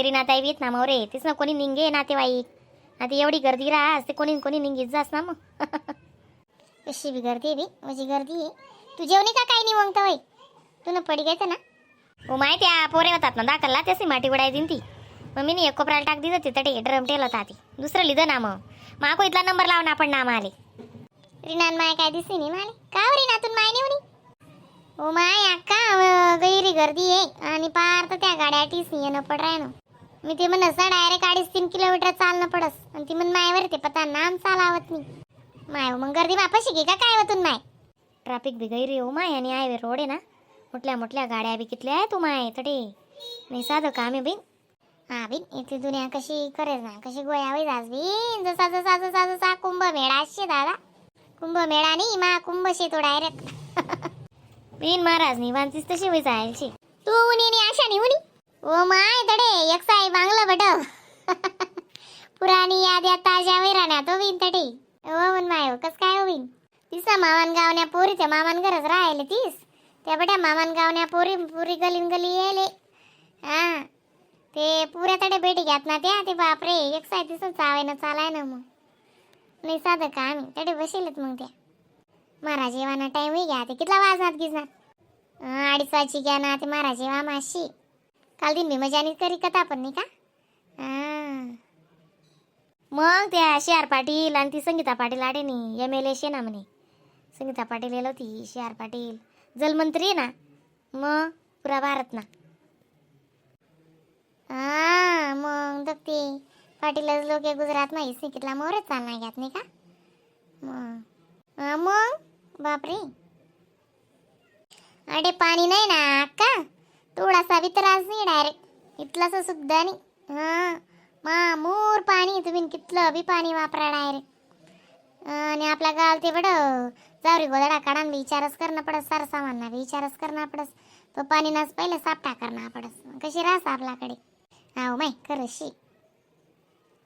रीना ताई बी येत ना मग रे, तेच ना कोणी निंगे नातेवाईक. आता एवढी गर्दी राहस ते कोणी कोणी निंगीत जास ना मग. कशी बी गर्दी आहे बी, माझी गर्दी आहे. तू जेवणी का काय नाही मग वय तू ना पडी घ्यायचं ना. ओ my, त्या पोरे होतात ना दाखलला, त्यासी माटी उडाय दिन ती. मग मी एक कोपऱ्याला टाक दिलं, तिथं ते ड्रम ठेवलं होता ती दुसरं लिहिलं ना. मग माको इथला नंबर लावून आपण ना आम्हाला. रिनान माय काय दिसली नाही माले का हो? रिनातून माय नाही म्हणे. ओ my अक्का, गैरी गर्दी आहे आणि पार तर त्या गाड्या टीस येणं पड राय ना. मी ते म्हणस ना, डायरेक्ट 3.5 किलोमीटर चालणं पडस आणि ती म्हण मायवर ते पता नाम चालावत नाही माय. मग गर्दी मापाशी घे का काय वतून माय? ट्रॅफिक बी गैरी हो my, आणि हायवे रोड आहे ना, मोठल्या मोठल्या गाड्या बी कितल्या आहे तू माय तडे. नाही साधं काम आहे बिन. हा बिन, इथे दुनिया कशी करेल ना, कशी गोया होई जास बिन. जसा जसा जसा जसा कुंभमेळा शे दादा, कुंभमेळा नाही मा कुंभ शे तो डायरेक्ट. बिन महाराज निवांतीच तशी होई जायची. तू उनी नी आशा नी उनी. ओ my, तडे एक साई बांगला बट पुराणी याद्या ताज्या वैराण्या तो बिन तडे. ओ मन my, कस काय होईन? तिसा मामान गावण्या पोरी त्या मामान घरच राहिले तीस त्या बट्या मामान गावण्या पोरी पुरी गलीन गली येले. हा ते पुऱ्या तडे भेटी घ्यात ना त्या ते. बापरे, एक साई दिसून चावाय ना चालाय ना मग. नाही साधं का आम्ही तडे बसेलत मग त्या. महाराज येवाना टाईम होई घ्या ते. कितला वाजनात गिजनात? 2:30 वाजची घ्या ना ते. महाराज येवा माशी काल दिन बी मजानी करी कथा पण नाही का हा. मग त्या शी आर पाटील आणि ती संगीता पाटील आडे नी एमएलए शे ना म्हणे. संगीता पाटील येल होती, शी आर पाटील जलमंत्री आहे ना मग पुरा भारत ना. हा मग ते पाटीलच लोक गुजरात मा कितला मोरच चालणार घ्यात नाही का मग. हा मग बापरे, अरे पाणी नाही ना अक्का, थोडासा बी त्रास नाही, डायरेक्ट इथलासा सुद्धा नाही. हा मा मोर पाणी, तुम्ही कितलं बी पाणी वापरा डायरेक्ट. आणि आपल्या गावाला ते बडं जावरी गोदडा काढा विचारच करणं पडस, सार सामान ना विचारच करणं पडस. तो पाणी नाच पहिले सापटा करणं पडस. कशी रास आपल्याकडे. हा माय खरं शी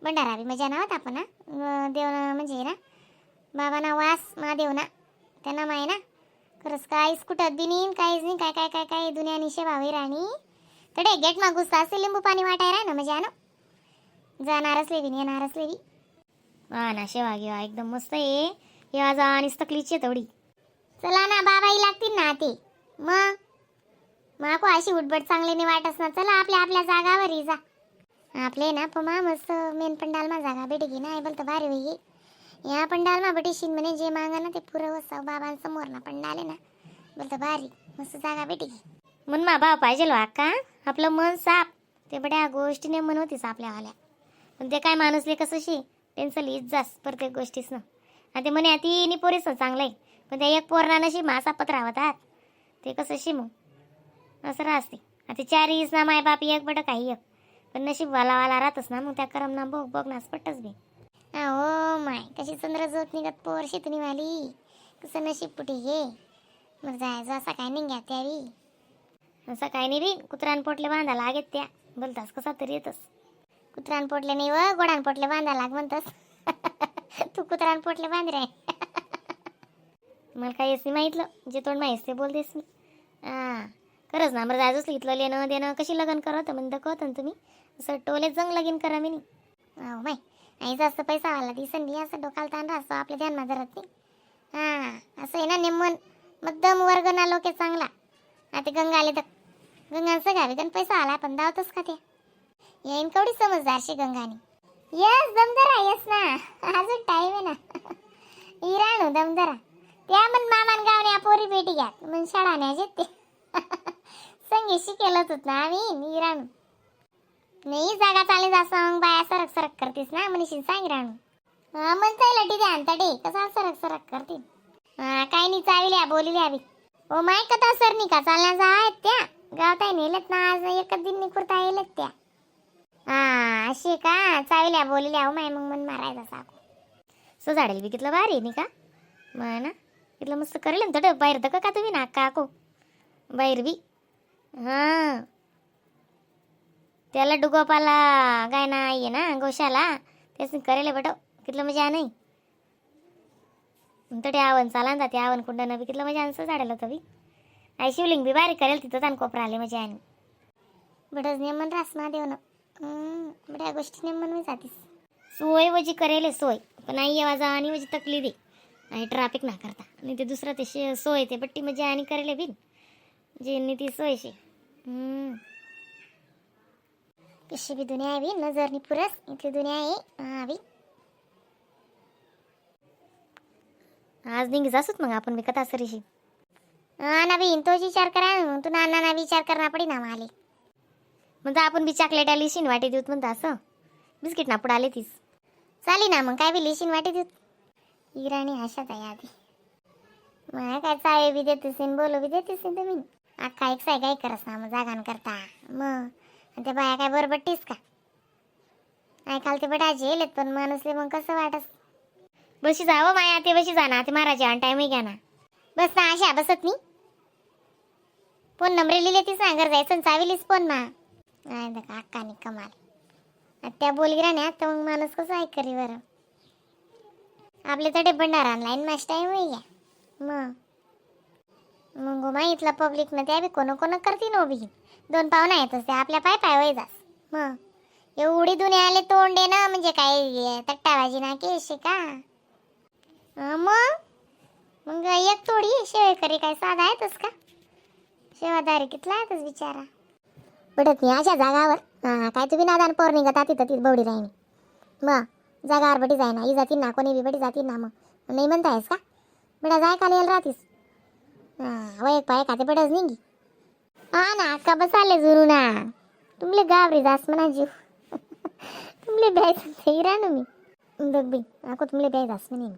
भंडारा बी मजा नावत आपण हा. देव म्हणजे ना बाबाना वास महादेव ना त्यांना माय ना खरंच काहीच कुठं बी नाही, काहीच नाही. काय काय काय काय दुनिया निशे भावी राणी. तडे गेट मा घुसता असे लिंबू पाणी वाटाय राय ना मजा ना, जाणार असले बी येणार असले बी. हा ना, शेवा गिवा एकदम मस्त आहे. या जा आणि तकलीच आहे तेवढी. चला ना, बाबाई लागतील ना ते मग. माको अशी उठबट चांगली नाही वाटस ना. चला आपल्या आपल्या जागावर ही जा. आपले ना पमा मस्त मेन पंडाल मा जागा भेटी ना बोलतो भारी होई. या पंडाल मा बटी म्हणे जे मागा ना ते पुरं वसाव बाबांसमोर ना पंडाल आहे ना, बोलतो भारी मस्त जागा भेटी. मन मा भाव पाहिजे लो अक्का, आपलं मन साप ते बड्या गोष्टीने मन होतीस आपल्यावाल्या. पण ते काय माणूसले कसं शी टेन्शन येत जास प्रत्येक गोष्टीस ना. आणि ते म्हणे तिन्ही पोरीस चांगलं आहे, पण त्या एक पोरणा नशी मासा पत्रावतात ते कसं शी मग असं राहते. आता चारीस ना मायबाप एक बटं काही एक, पण नशीब वाला वाला राहतच ना मग त्या करम ना बघ बघ नास पटच बी. हो माय, कशी चंद्र जोत निघत पोर शेतनी वाली, कसं नशीब पुटी घे मग जायचं असा काय निघ्या त्यावी. असं काही नाही बी, कुत्रान पोटले बांधा लागेत त्या बोलतास कसा तरी येतस. कुत्रान पोटले नाही व, गोडान पोटले बांधा लाग म्हणतस तू. कुत्रान पोटले बांध रे. मला काही नाही माहितलं, जे तोंड माहीत ते बोलतेस मी. हां खरंच ना, बरं जायचंच इथलं लेणं देणं कशी लग्न करत म्हणजे कळत ना तुम्ही असं टोले जंग लगीन करा मी नाही. हो माय, आणि जास्त पैसा वाला दिसन बी असं डोकाला ताण राहतो, आपल्या ध्यानमा धरत नाही. हा असं आहे ना, निम्मन मध्यम वर्ग ना लोके चांगला. आता गंगा आले तर गंगांचं गावी गण पैसा आला पण धावतच का ते येईन केवढी समजदारशी गंगाने. यस दमदरा यस ना, अजून टाईम आहे ना इराणू दमदरा. त्या मन मामान गावने पोरी बेटी घ्या मन शाळा नाही ते संगे शिकेलच होत ना आम्ही इराणू. नाही जागा चालेल जास्त मग बाया सरक सरक करतीस ना मनीषी सांग राणू. मन चाललं ठीक आहे तडे कसा सरक सरक करतील. हा, काय नाही चाविल्या बोलिल्या बी. ओ my, कथा सर नाही का चालण्याचा आहेत त्या गावताय नेलेत ना आज एकच दिन निकुरता येलेत त्या. हा अशी का चाविल्या बोलिल्या. ओ my, मग मन मारायचा साकू. सो झाडेल बी कितलं भारी नाही का मग ना, इथलं मस्त करेल ना थोडं बाहेर दका का तुम्ही ना काको बाहेर बी. हां त्याला डुगोपाला गाय ना ये ना गोशाला तेच करेल बटव कितलं मजा नाही. ते आवन चाला ना ते आवन कुंड बी कितलं मजा आणसं झाडेल होतं बी. आई शिवलिंग बी बारीक करेल तिथं तान कोपरा आले मजा आणि बडच नेमन रास महादेव ना. बड्या गोष्टी म्हणून जातीस. सोय वजी करेल सोय, पण आई येवा आणि वजी तकली दे आणि ट्रॅफिक ना करता आणि ते दुसरा ते शे सोय ते बट्टी म्हणजे आणि करेले बिन जे ती सोय शे. कशी बी दुनिया आहे बी, नजर पुरस इथली दुनिया आहे हा बी. आज निघी जासूच मग आपण बी कथा सरीशी. हा ना बी, तोच विचार करा मग तू नाना ना विचार करणार पडी ना माले. म्हणता आपण बी चॉकलेट आली शिन वाटे देऊत म्हणता, असं बिस्किट ना पुढं आले तीस. चाली ना मग, काय बी लिशीन वाटे देत. इराणी आशात आहे आधी मग काय चावे बी देतेस, बोलू बी देतेस तुम्ही. अख्खा एक साय काय करस ना मग जागान करता मग. आणि त्या बाया काय बरबट्टीस का ऐकाल ते बडा झेल, पण माणूसले मग कसं वाटस. बशी जावं माया ते, बशी जा ना ते महाराज टाईमही घ्या ना. बस ना आशा, बसत नाही. फोन नंबर लिहिले ती सांगर जायचं चाविलीस फोन मा नाही का अक्का नि कमाल. आता त्या बोल गिरा ना तर मग माणूस कसं ऐक करी बरं. आपले तडे भंडारा online match time होई घ्या मग. मग मा इथला पब्लिक ना त्या बी कोण कोण करती नो बी. दोन पाहुणा येतच ते आपल्या पाय पाय वय जास. मग एवढी दुनिया आले तोंड आहे ना म्हणजे काय तट्टाबाजी ना केश आहे का. मग मग एक तोडी शेवेकरी काय साधा आहेतच का, शेवादारी कितला आहेतच बिचारा. पडत नाही अशा जागावर. हा काय तुम्ही नादान पोर निघत तिथं तिथं बवडी राहीन मग जागावर बटी जायना ही जातील ना कोणी बी बटी जातील ना मग नाही म्हणतायस का बडा जाय का यायला राहतीस. हा वय एक पाय का ते बडच निघी. हा ना अक्का बसाले जुरू ना तुमले गावरी जास म्हणा जीव तुमले भ्यायचं राहणं मी बघ बी आको तुमले भ्याय जास म्हणे मी.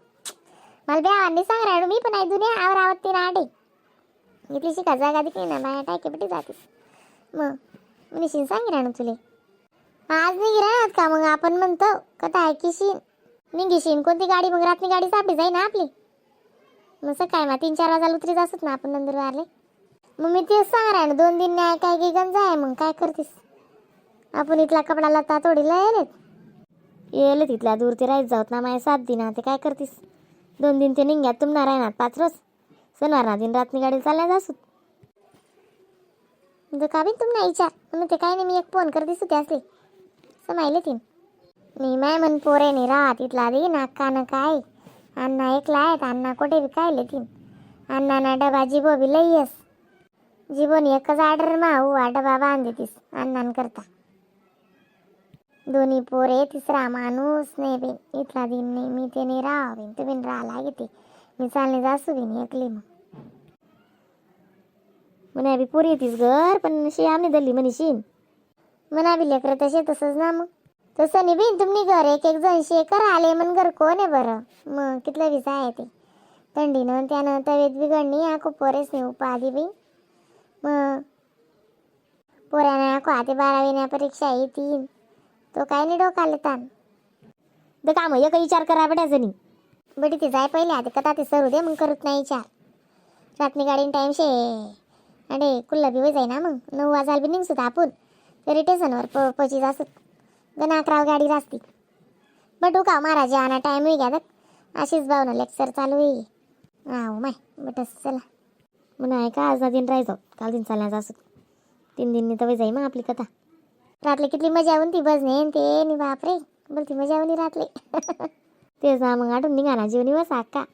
मला ब्या नाही सांग राहिलो मी पण आई दुनिया आवर आवत ती आडे इथली शिका जागा दिली ना बाया टाके पटी जातीस मग निशीन सांग राहणं तुले. आज नाही राहत का मग आपण म्हणतो कथा आहे की निघीशीन कोणती गाडी मग रातनी गाडी सापडी जाई ना आपली. मग सकाळी मग 3-4 वाजायला उतरीत असत ना आपण नंदुरबारले. मग मी तेच सांग राहिलो 2 दिन नाही काय की गंज आहे मग काय करतीस. आपण इथला कपडा लता तोडीला येलेत येले तिथल्या दूर ते राहत जाऊत ना माझ्या 7 दिन ते काय करतीस. 2 दिन ते निघ्यात तुमणार आहे ना 5 रोज सणवार ना दिन रातनी गाडी चालल्या जासूत. का बी तुम्हाला विचार म्हणून ते काय नाही मी एक फोन करतीस होते असले समायले तीन नाही माय म्हण पोरे नाही राहत इथला दे ना का ना काय अण्णा एकला आहेत अण्णा कुठे बी कायले तीन अण्णा ना डबा जिबो बी लई येस जिबोन एकच ऑर्डर मा हुआ डबा बांधे तीस अण्णान करता दोन्ही पोरे तिसरा माणूस नाही बिन इथला दिन नाही मी ते नाही राहा बिन तुम्ही राहा लागे मी चालणे जासू बिन एकली मग. म्हणे अभि पोरी येतीस घर पण शे आमने दल्ली म्हणशीन. म्हणा बी लेकरं तसे तसंच ना मग तसं नाही बिन तुम्ही घर एक एक जण शे कर आले मन घर कोण आहे बरं मग कितलं विसा आहे ते थंडीनं त्यानं तब्येत बिघडणी आको पोरेस नाही उपाधी बी मग पोऱ्यानं आको आते 12वी परीक्षा येतील तो काय नाही डोकाले ताण. तर काम एक विचार करा बेटा जणी. बटी ते जाय पहिले आधी कथा ते सरू दे मग करत नाही विचार. रातनी गाडीन टाईम शे अरे कुल्ला बी जाई ना मग 9 वाजायला बी निघसूत आपण तरी स्टेशनवर पोची जासत गण 11 गाडी रास्ती बटू का महाराज आणा टाईम होई घ्या अशीच भावना लेक्चर चालू होई आहो माय बटस चला. म्हणून आहे का आज ना दिन राहायचो काल दिन चालण्या जासत 3 दिन तर जाई मग आपली कथा. रातले कितली मजा येऊन ती बसने ते नि बापरे बोलती मजा येऊन रातले. तेच ना मग आठवून निघा ना जीवनी बस अक्का.